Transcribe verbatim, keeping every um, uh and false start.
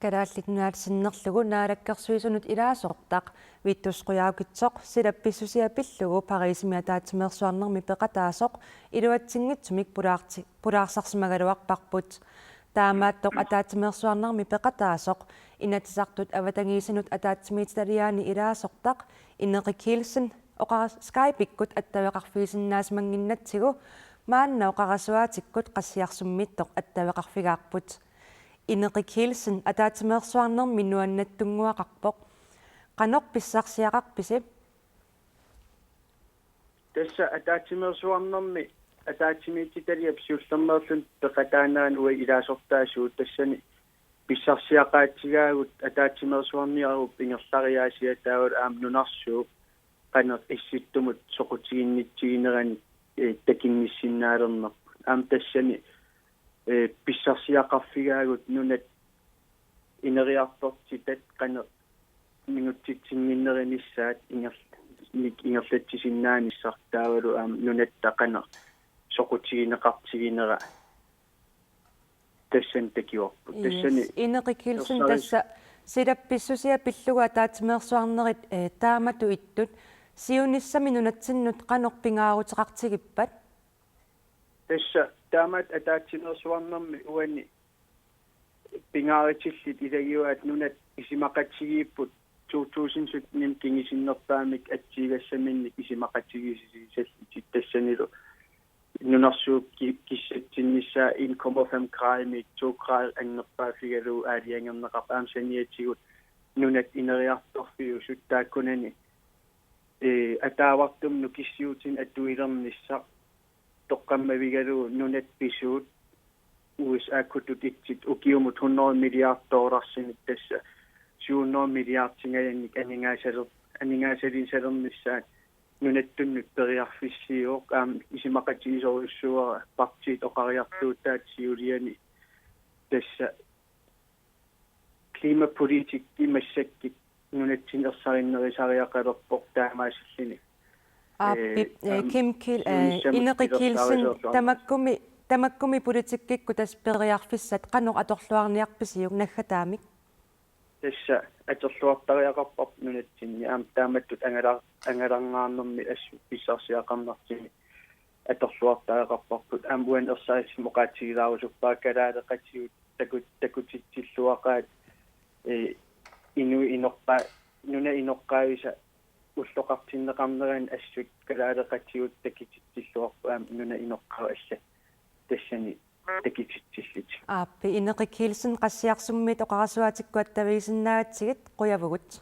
Kalaallit Nunaat sinnerlugu naalakkersuisunut ilaasortaq Vittus Qujaukitsoq silap pissusia pillugu Pariisimi ataatsimeersuarnermi peqataasoq iluatsinngitsumik pulaarti-, pulaarsarsimagaluarparput. Taamaattoq ataatsimeersuarnermi peqataasoq Inatsisartut avatangiisinut ataatsimiititaliaani ilaasortaq Ineqi Kielsen oqara-, Skype-ikkut attaveqarfigisinnaasimanginnatsigu maanna oqarasuaatikkut Qassiarsummiittoq attaveqarfigaarput. Ineqi Kielsen ataatsimeersuarnermi nuannattunnguaqarpoq. Qanoq pissarsiaqarpisi? Tassa ataatsimeersuarnermi ataatsimiititaliap siullermeerluni peqataanerani uagut ilaasortaasugut, tassani pissarsiaqaatigaagut ataatsimeersuarniarup ingerlariaasia taavalu aamma nunarsuup qanoq Issittumut soqutiginnitsiginerani, eh, takinnissinnaalernerput. Aamma tassani, eh, pissarsiaqarfigaagut nunat ineriartortitat qanoq mingutsitsinnginnerinissaat inger-, nik-, ingerlatsisinnaanissaq taavalu aamma nunatta qanoq soqutigineqartiginera tassani takivarput. Yes. Tassani Ineqi Kielsen, ersaris- tassa silap pissusia pillugu ataatsimeersuarnerit, eh, taamatut ittut siunissami nunatsinnut qanoq pingaaruteqartigippat? Tassa taamatut ataatsimeersuarnermi uani pingaarutillit ilagivaat nunat isumaqatigiipput to tusind sytten-imi kingusinnerpaamik atsiugassaminnik isumaqatigiissusisallutik, tassanilu nunarsuup ki-, kissatsinnissaa en komma fem grader-imiit to grader annerpaaffigalugu aalajangerneqarpoq, aamma saniatigut nunat ineriartorfiusut taakkunani, eh, ataavartumik nukissiuutinik atuilernissaq toqqammavigalugu nunat pisuut U S A-kkutut ittittut ukiumut hundrede milliard dollarsinik, tassa syv hundrede milliardingajannik aningaasaler-, aningaasaliisalernissaat nunattunnut periarfissiivoq, aamma isumaqatigisorujussuuara partiit oqariartuutaat siuliani. Tassa klimapolitikki massakkut nunatsinni ersarinnerusariaqalerpoq taamaasilluni. Aappi, eh, eh, aamma Kim Kiel-, eh, siunissami Ineqi Kielsen, pilersaarujussuarnersoq. Tamakkumi, tamakkumi politikkikkut tassa periarfissat qanoq atorluarniarpisiuk naggataamik? Tassa atorluartariaqarparput nunatsinni aamma taamatut angala-, angalangaarnermi assut pissarsiaqarnartumik atorluartariaqarparput. Aamma uani ersarissumik oqaatigilaarusuppara kalaaleqatigut taku-, takutitsilluaqaat, eh, inuit inoqqa-, nunat inoqqaavisa ulloqartinneqarnerani assut kalaaleqatigut takutitsilluarput, aamma nunat inoqqaavat allat tassani takutitsillutik. Aappi, Ineqi Kielsen, Qassiarsummiit oqarasuaatikkut attavigisinnaagatsigit qujavugut.